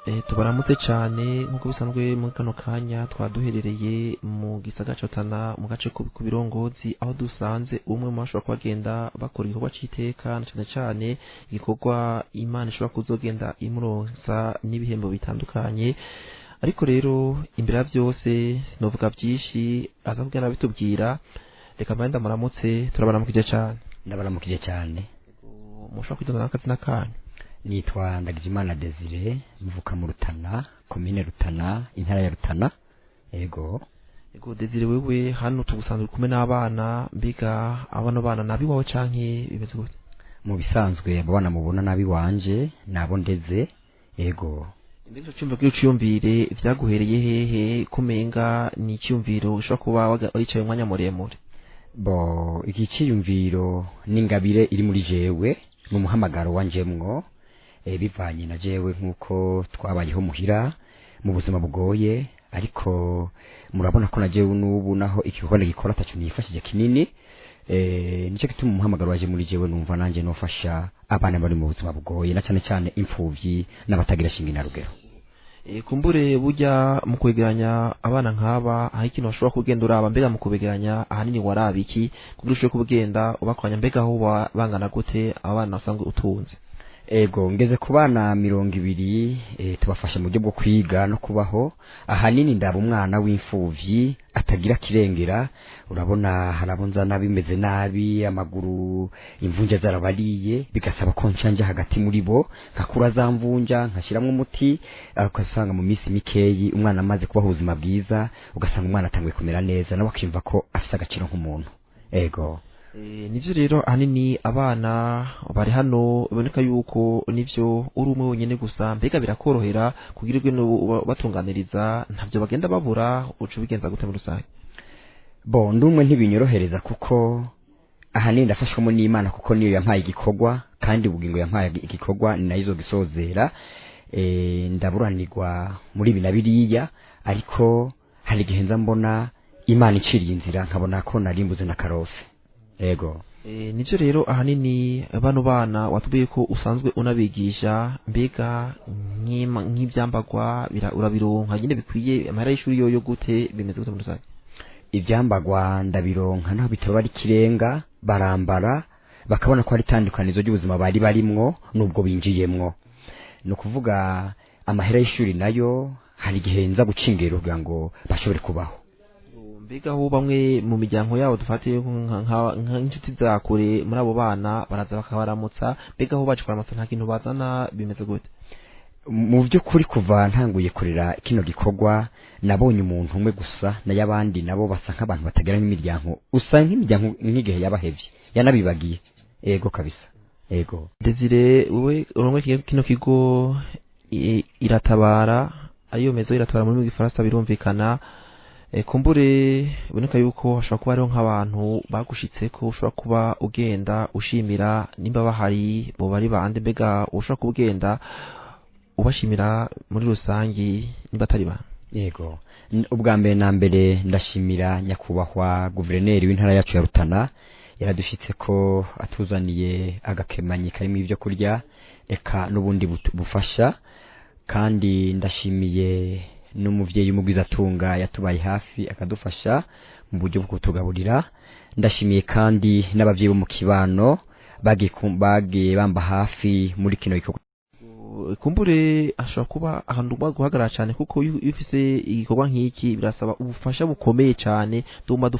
Tubaramutse cyane nk'uko bisanzwe muri kano kanya twaduherereye mu gisagara ca Rutana mu gace ku Birongozi, aho dusanze umwe mu bashobora kubagenda bakora igikorwa c'iteka na cane cane igikorwa Imana ishobora kuzogenda imuronsa n'ibihembo bitandukanye. Ariko rero imbere ya byose sinovuga byinshi, aza kugenda bitubwira. Reka mbaye ndamuramutse. Turabaramukije cyane. Ndabaramukije cyane. Mushobora kwitondera n'akazina kanyu? Nitwa Ndagijimana Desire, mvuka mu Rutana, komine Rutana, intara ya Rutana. Ego. Ego Desire, wewe hano tugusanzwe kumwe n'abana. Mbega abano bana nabi wawe canke bimeze gute? Mu bisanzwe abo bana mubona nabi wanje, nabo ndeze. Ego. Mbega ico ciyumviro c'iciyumvire vyaguhereye hehe, kumenga ni iciyumviro ushobora kuba wicaye umwanya muremure? Bo, iki ciyumviro n'ingabire iri muri jewe, ni umuhamagaro wanjemwo, bivanye na jewe nk'uko twabayeho muhira mu buzima bugoye, ariko murabona ko na jewe n'ubu naho igikorwa gikora ataco nifashije kinini. Nico gituma umuhamagaro waje muri jewe, numva nanje nofasha abana bari mu buzima bugoye, na cyane cyane imfuvyi n'abatagira shinge na rugero. Kumbure burya mu kwegeranya abana nk'aba aho ikintu bashobora kugenda uraba, mbega mu kubegeranya ahanini waraba iki kugira ushobore kubugenda ubakoranya? Mbega aho bangana gute abana basanzwe utunze? Ego, ngeze ku bana 20. Tubafasha mu buryo bwo kwiga no kubaho. Ahanini ndaba umwana w'imfuvyi atagira kirengera. Urabona harabo nzana bimeze nabi, amaguru imvunja zarabariye, bigasaba ko nshanja hagati muri bo nkakura za mvunja nkashiramwo umuti, ugasanga mu minsi mikeyi umwana amaze kubaho ubuzima bwiza, ugasanga umwana atanguye kumera neza, nawe akiyumva ko afise agaciro nk'umuntu. Ego. Nivyo rero ahanini abana bari hano biboneka yuko nivyo uri umwe wenyene gusa. Mbega birakorohera kugira ibyo batunganiriza, ntavyo bagenda babura, uca ubigenza gute muri rusange? Bo, ndumwe ntibinyorohereza, kuko ahanini ndafashwamo n'Imana, kuko niyo yampaye igikorwa, kandi ubugingo yampaye igikorwa ni nayo izogisozera. Ndaburanirwa muri ibi na biriya, ariko hari igihe nza mbona Imana iciriye inzira, nkabona ko narimbuze na karose. Ego. Nivyo rero ahanini bano bana watubwiye ko usanzwe unabigisha. Mbega nk'ivyambagwa urabironka nyine bikwiye? Amahera y'ishuri yoyo gute, bimeze gute muri rusange? Ivyambagwa ndabironka, naho bitaba ari kirenga, barambara bakabona ko ari itandukanizo ry'ubuzima bari barimwo nubwo binjiyemwo. Ni ukuvuga amahera y'ishuri nayo hari igihe nza guca ingero kugira ngo bashobore kubaho. Mbega aho bamwe mu miryango yabo, dufate nk'inshuti za kure muri abo bana, baraza bakabaramutsa, mbega aho baje kubaramutsa nta kintu bazana, bimeze gute? Mu by'ukuri kuva ntanguye kurera kino gikorwa nabonye umuntu umwe gusa, nayo abandi nabo basa nk'abantu batagira n'imiryango, usa nk'imiryango nk'igihe yabahevye yanabibagiye. Ego kabisa, ego. Desire, wewe urongoye kino kigo Iratabara, ariyo Maison Iratabara muri gifaransa birumvikana. Kumbure biboneka yuko hashobora kuba hariho nk'abantu bagushitseko ushobora kuba ugenda ushimira, nimba bahari bo bari bande? Mbega ushobora kuba ugenda ubashimira muri rusangi nimba atari bande? Yego, ubwa mbere na mbere ndashimira nyakubahwa guverineri w'intara yacu ya Rutana, yaradushitse ko atuzaniye agakemanyi karimo ibyo kurya eka n'ubundi bufasha. Kandi ndashimiye n'umuvyeyi w'umugwizatunga yatubaye hafi akadufasha mu buryo bwo kutugaburira. Ndashimiye kandi n'abavyeyi bo mu kibano bagiye bamba hafi muri kino gikorwa. Kumbure ashobora kuba ahantu ugomba guhagarara cyane, kuko iyo ufise igikorwa nk'iki birasaba ubufasha bukomeye cyane. Tugomba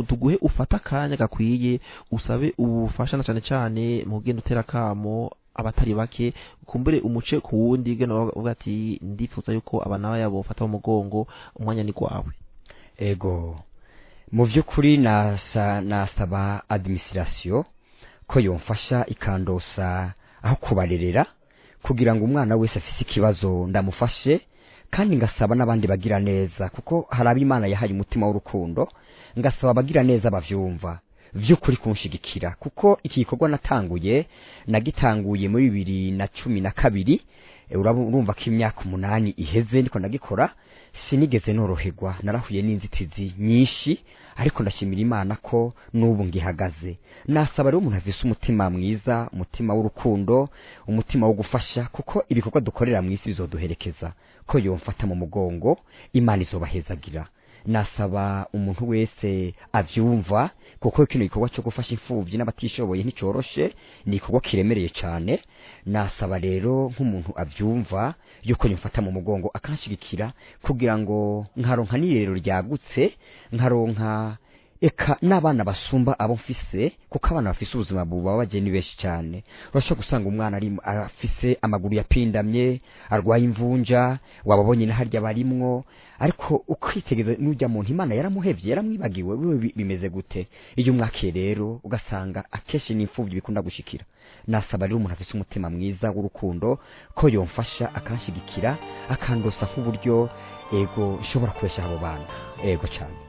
tuguhe ufate akanya gakwiye usabe ubufasha, na cyane cyane mu kugenda utera akamo abatari bake, kumbure umuce ku wundi ugenda uvuga ati ndifuza yuko aba nawe yabo bafata mu mugongo. Umwanya ni gwawe. Ego, mu by'ukuri nasaba administration ko yomfasha ikandosa aho kubarerera, kugira ngo umwana wese afise ikibazo ndamufashe. Kandi ngasaba n'abandi bagira neza, kuko hari abo Imana yahaye umutima w'urukundo, ngasaba abagira neza bavyumva vy'ukuri kunshigikira, kuko iki gikorwa natanguye nagitanguye muri 2012. Urumva ko imyaka 8 iheze ndiko ndagikora. Sinigeze noroherwa, narahuye n'inzitizi nyinshi, ariko ndashimira Imana ko n'ubu ngihagaze. Nasaba rero umuntu afise umutima mwiza, umutima w'urukundo, umutima wo gufasha, kuko ibikorwa dukorera mu isi bizoduherekeza, ko yomfata mu mugongo, Imana izobahezagira. Nasaba umuntu wese avyumva, kuko kino gikorwa cyo gufasha imfuvyi n'abatishoboye nticoroshe, ni igikorwa kiremereye cyane. Nasaba rero nk'umuntu avyumva yuko yomfata mu mugongo akanshigikira, kugira ngo nkaronka n'irero ryagutse, nkaronka eka n'abana basumba abo mfise, kuko abana bafise ubuzima bubabaje ni benshi cyane. Urashobora gusanga umwana ari afise amaguru yapindamye, arwaye imvunja, wababonye na harya barimwo, ariko ukwitegereza n'ujya muntu Imana yaramuhevye, yaramwibagiwe, wewe bimeze gute? Iyo umwakiye rero ugasanga akenshi n'imfuvyi bikunda gushikira. Nasaba rero umuntu afise umutima mwiza w'urukundo ko yomfasha akanshigikira, akandosa nk'uburyo ego nshobora kubesha abo bana. Ego cyane.